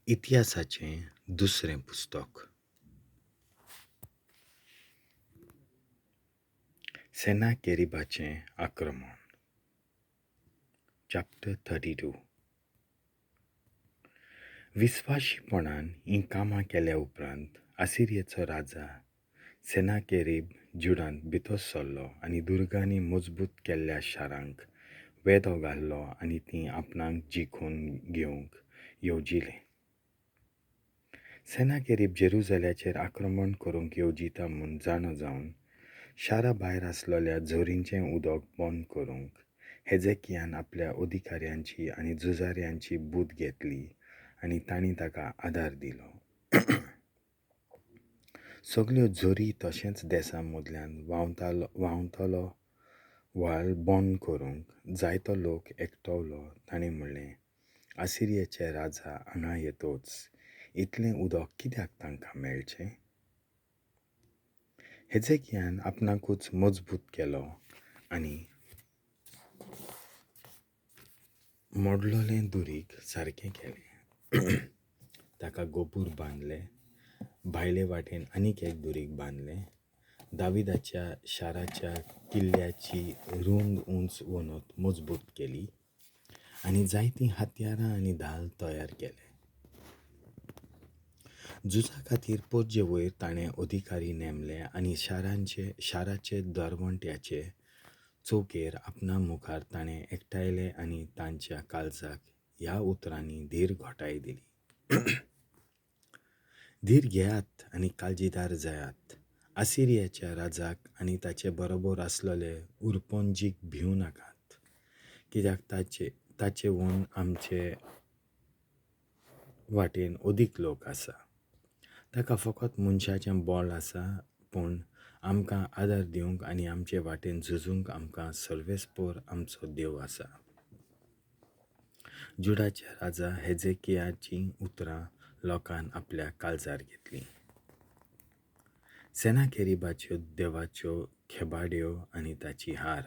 इतिहासाचें दुसरें पुस्तक. सेनाकेरिबाचें आक्रमण. चॅप्टर 32. विस्वाशीपणान हीं कामां केल्या उपरांत आसिरियेचो राजा सेनाकेरीब जुडांत भितर सरलो आनी दुर्गांनी मजबूत केल्ल्या शारांक वेदो घाल्लो आनी तीं आपणाक जिखून घेवंक येवजिलें. सेनाकेरीब जेरुजाल्याचेर आक्रमण करूंक येवजिता म्हूण जाणा जावन शारा भायर आसलेल्या झरींचें उदक बंद करूंक हेजेकियान आपल्या अधिकाऱ्यांची आनी झुजाऱ्यांची बूद घेतली आनी तांणी ताका आदार दिलो. सगल्यो झरी तशेंच देसां मदल्यान व्हांवतलो व्हाळ बंद करूंक जायतो लोक एकटवलो. तांणी म्हणलें, आसिरियाचे राजा हांगा येतोच इतलें उदक कित्याक तांकां मेळचें? हेजेकियान आपणाकूच मजबूत केलो आनी मोडलोलें दुरीग सारकें केलें. ताका गोपूर बांदलें, भायले वाटेन आनीक एक दुरीग बांदलें. दाविदाच्या शाराच्या किल्ल्याची रूंद उंच वणत मजबूत केली आनी जायतीं हत्यारां आनी धाल तयार केले. झुजा खातीर पोरजे वयर ताणें अधिकारी नेमले आनी शाराचे दरवंट्याचे चौकेर आपणा मुखार ताणें एकठांयले आनी तांच्या काळजाक ह्या उतरांनी धीर घटाय दिली. धीर घेयात आनी काळजीदार जायात. आसिरियाच्या राजाक आनी ताचे बरोबर आसलेले उरपोंजीक भिवं नाकात, कित्याक ताचे वून आमचे वाटेन अदीक लोक आसा. ताका फकत मनशाचें बळ आसा, पूण आमकां आदार दिवंक आनी आमचे वाटेन झुजूंक आमकां सर्वेस्पोर आमचो देव आसा. जुडाच्या राजा हेजेकियाचीं उतरां लोकान आपल्या काळजार घेतलीं. सेनाकेरिबाच्यो देवाच्यो खेबाड्यो आनी ताची हार.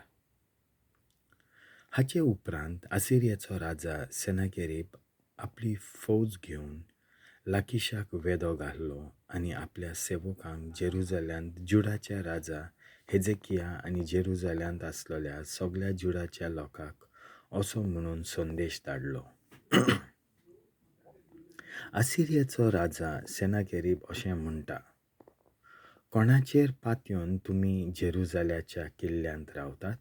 हाचे उपरांत आसिरियाचो राजा सेनाकेरीब आपली फौज घेवन लाकिशाक वेदो घाल्लो आनी आपल्या सेवकांक जेरुजाल्यांत जुडाच्या राजा हेजेकिया आनी जेरुजाल्यांत आसलेल्या सगल्या जुडाच्या लोकांक असो म्हणून संदेश धाडलो. आसिरियाचो राजा सेनाकेरीब अशें म्हणटा, कोणाचेर पातयेवन तुमी जेरुजाल्याच्या किल्ल्यांत रावतात?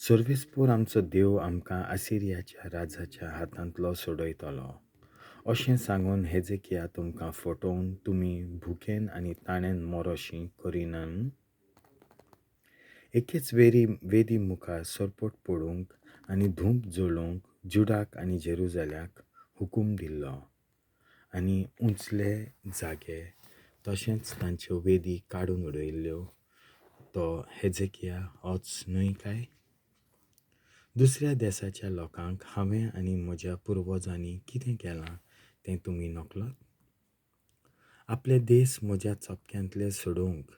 सर्वेस्पोर आमचो देव आमकां आसिरियाच्या राजाच्या हातांतलो सोडयतलो अशें सांगून हेजेकिया तुमकां फटोवन तुमी भुकेन आनी ताणेन मोरोशी करिनात? एकेच वेदी मुखार सरपट पडूंक आनी धूप जळोवंक जुडाक आनी जेरुजाल्याक हुकूम दिल्लो आनी उंचले जागे तशेंच तांच्यो वेदी काडून उडयल्ल्यो तो हेजेकिया होच न्हय काय? दुसऱ्या देसाच्या लोकांक हांवें आनी म्हज्या पुर्वजांनी कितें केलां तें तुमी नकळत? आपले देस म्हज्या चपक्यांतले सोडोवंक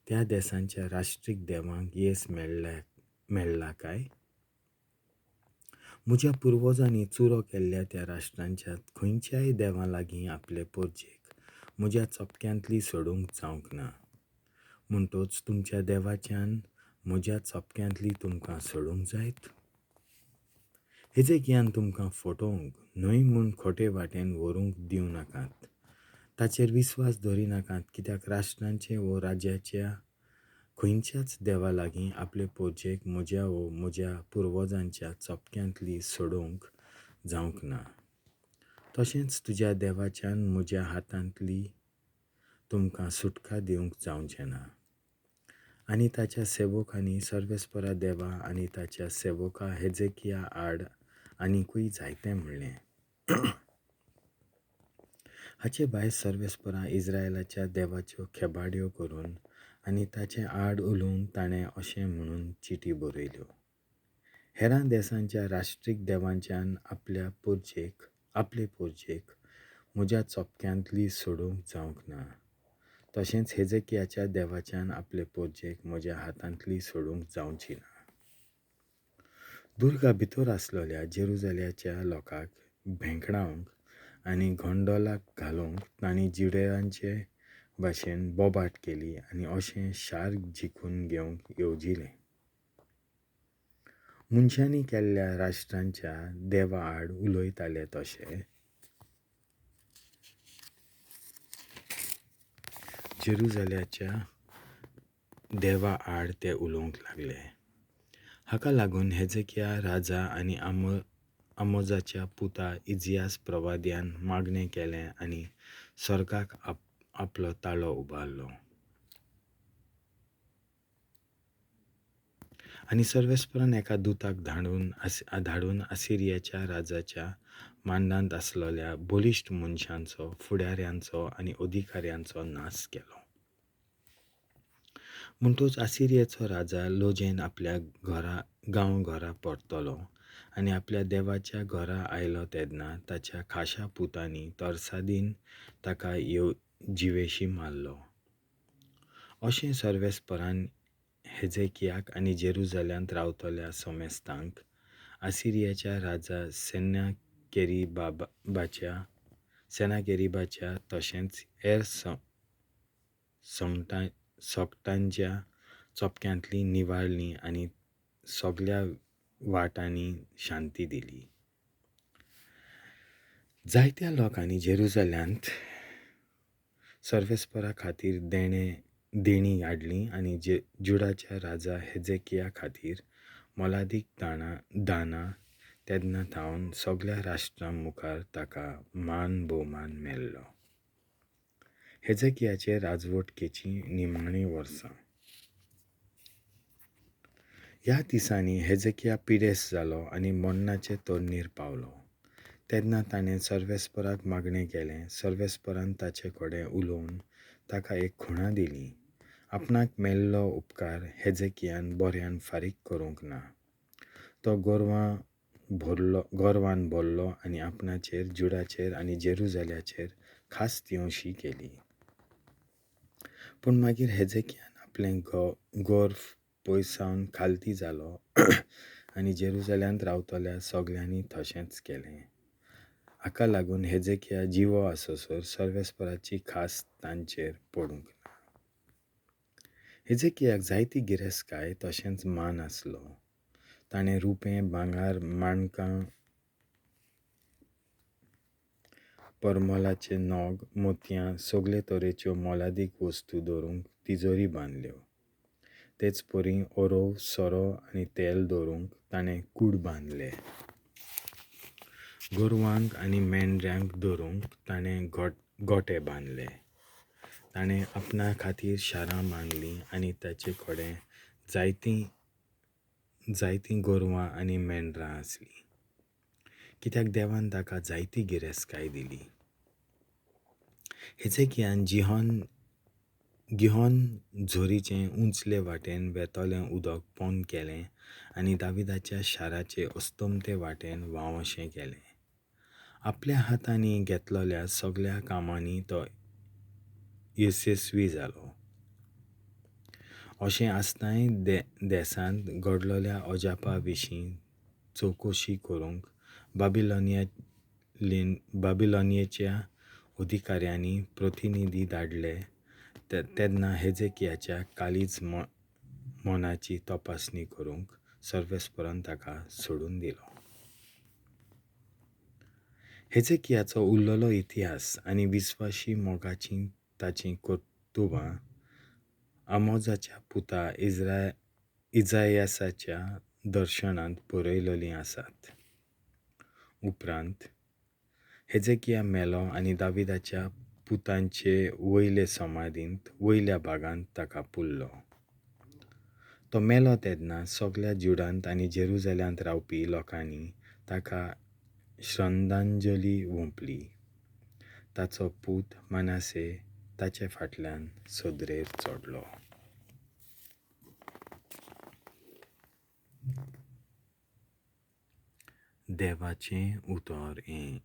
त्या देसांच्या राष्ट्रीक देवांक येस मेळ्ळा काय? म्हज्या पुर्वजांनी चुरो केल्ल्या त्या राष्ट्रांच्या खंयच्याय देवां लागीं आपले पोरजेक म्हज्या चपक्यांतली सोडूंक जावंक ना, म्हणटच तुमच्या देवाच्यान म्हज्या चपक्यांतली तुमकां सोडूंक जायत? हेजेकियान तुमकां फटोवंक न्हय म्हूण खोटे वाटेन व्हरूंक दिवं नाकात. ताचेर विस्वास दवरिनाकात, कित्याक राष्ट्रांचे वो राज्याच्या खंयच्याच देवा लागीं आपले पोरजेक म्हज्या वो म्हज्या पुर्वजांच्या चपक्यांतली सोडोवंक जावंक ना. तशेंच तुज्या देवाच्यान म्हज्या हातांतली तुमकां सुटका दिवंक जावचें ना. आनी ताच्या सेवकांनी सर्वेस्परा देवा आनी ताच्या सेवका हेजेकिया आड आनिकूय जायतें म्हणलें. हाचे भायर सर्वेस्परा इस्रायलाच्या देवाच्यो खेबाड्यो करून आनी ताचे आड उलोवन ताणें अशें म्हणून चिटी बरयल्यो, हेरां देसांच्या राष्ट्रीक देवांच्यान आपले पोरजेक म्हज्या चपक्यांतली सोडूंक जावंक ना, तशेंच हेजेकियाच्या देवाच्यान आपले पोरजेक म्हज्या हातांतली सोडूंक जावची ना. दुर्गा भितर आसलेल्या जेरुजाल्याच्या लोकांक भेंकडावंक आनी गोंडोलाक घालूंक तांणी जुदेवांचे भाशेन बोबाट केली आनी अशें शार जिखून घेवंक येवजिलें. मनशांनी केल्ल्या राष्ट्रांच्या देवा आड उलयताले तशे जेरुजाल्याच्या देवा आड ते उलोवंक लागले. हाका लागून हेजेकिया राजा आनी आमोजाच्या पुता इजियास प्रवाद्यान मागणें केलें आनी स्वर्गाक आपलो ताळो उबारलो. आनी सर्वेस्परान एका दुताक धाडून आसिरियाच्या राजाच्या मांडांत आसलेल्या बलिश्ट मनशांचो, फुडाऱ्यांचो आनी अधिकाऱ्यांचो नाश केलो. म्हणटूच आसिरियाचो राजा लजेन आपल्या गांव घरा परतलो आनी आपल्या देवाच्या घरा आयलो तेन्ना ताच्या खाशा पुतांनी तरसादीन ताका जिवेशी मारलो. अशें सर्वेस्परान हेजेकियाक आनी जेरुजाल्यांत रावतल्या समेस्तांक आसिरियाच्या राजा सेनाकेरिबाच्या तशेंच हेर सोकटांच्या चोपक्यांतली निवारली आनी सगल्या वाटांनी शांती दिली. जायत्या लोकांनी जेरुजाल्यांत सर्वेस्परा खातीर देणीं हाडलीं आनी जुडाच्या राजा हेजेकिया खातीर मोलादीक दानां तेन्ना थावन सगल्या राष्ट्रां मुखार ताका मान भोवमान मेळ्ळो. हेजेकियाचे राजवटकेचीं निमाणीं वर्सां. ह्या दिसांनी हेजेकिया पिडेस्त जालो आनी मरणाचे तरणीर पावलो. तेन्ना ताणें सर्वेस्पराक मागणें केलें. सर्वेस्परान ताचे कडेन उलोवन ताका एक खुणा दिली. आपणाक मेल्लो उपकार हेजेकियान बऱ्यान फारीक करूंक ना. तो गर्वान भरलो आनी आपणाचेर, जुडाचेर आनी जेरुजाल्याचेर खास दिवशी केली. पूण मागीर हेजेकियान आपलें गर्व पयसावन खालती जालो आनी जेरुजाल्यांत रावतल्या सगल्यांनी तशेंच केलें. हाका लागून हेजेकिया जिवो आससर सर्वेस्पराची खास तांचेर पडूंक ना. हेजेकियाक जायती गिरेस्तकाय तशेंच मान आसलो. ताणें रुपें, भांगर, माणकां, परमलाचे नग, मोतयां, सगळे तरेच्यो मोलादीक वस्तू दवरूंक तिजोरी बांदल्यो. तेच परी ओरोव, सोरो आनी तेल दवरूंक ताणें कूड बांदले. गोरवांक आनी मेंढऱ्यांक दवरूंक ताणें गोटे बांदले. ताणें आपणा खातीर शारां बांदलीं आनी ताचे कडेन जायतीं गोरवां आनी मेंढरां आसलीं, कित्याक देवान ताका जायती गिरेस्तकाय दिली. हेजेकियान गिहोन झरीचे उंचले वाटेन वेतलें उदक बंद केलें आनी दाविदाच्या शाराचे अस्तमते वाटेन व्हांवशें केलें. आपल्या हातांनी घेतलेल्या सगल्या कामांनी तो यशस्वी जालो. अशें आसताय देसांत घडलेल्या अजापा विशीं चवकशी करूंक बाबिलोनियेच्या अधिकाऱ्यांनी प्रतिनिधी धाडले तेन्ना हेजेकियाच्या काळीज मनाची तपासणी करूंक सर्वेस्परान ताका सोडून दिलो. हेजेकियाचो उरलेलो इतिहास आनी विस्वाशी मोगाचीं ताचीं कर्तुबां आमोजाच्या पुता इजायासाच्या दर्शनांत बरयलेलीं आसात. उपरांत हेजेकिया मेलो आनी दाविदाच्या पुतांचे वयले समाधींत वयल्या भागांत ताका पुरलो. तो मेलो तेन्ना सगल्या जुडांत आनी जेरुजाल्यांत रावपी लोकांनी ताका श्रद्धांजली ओंपली. ताचो पूत मनासे ताचे फाटल्यान सदरेर चडलो. देवाचें उतर हें.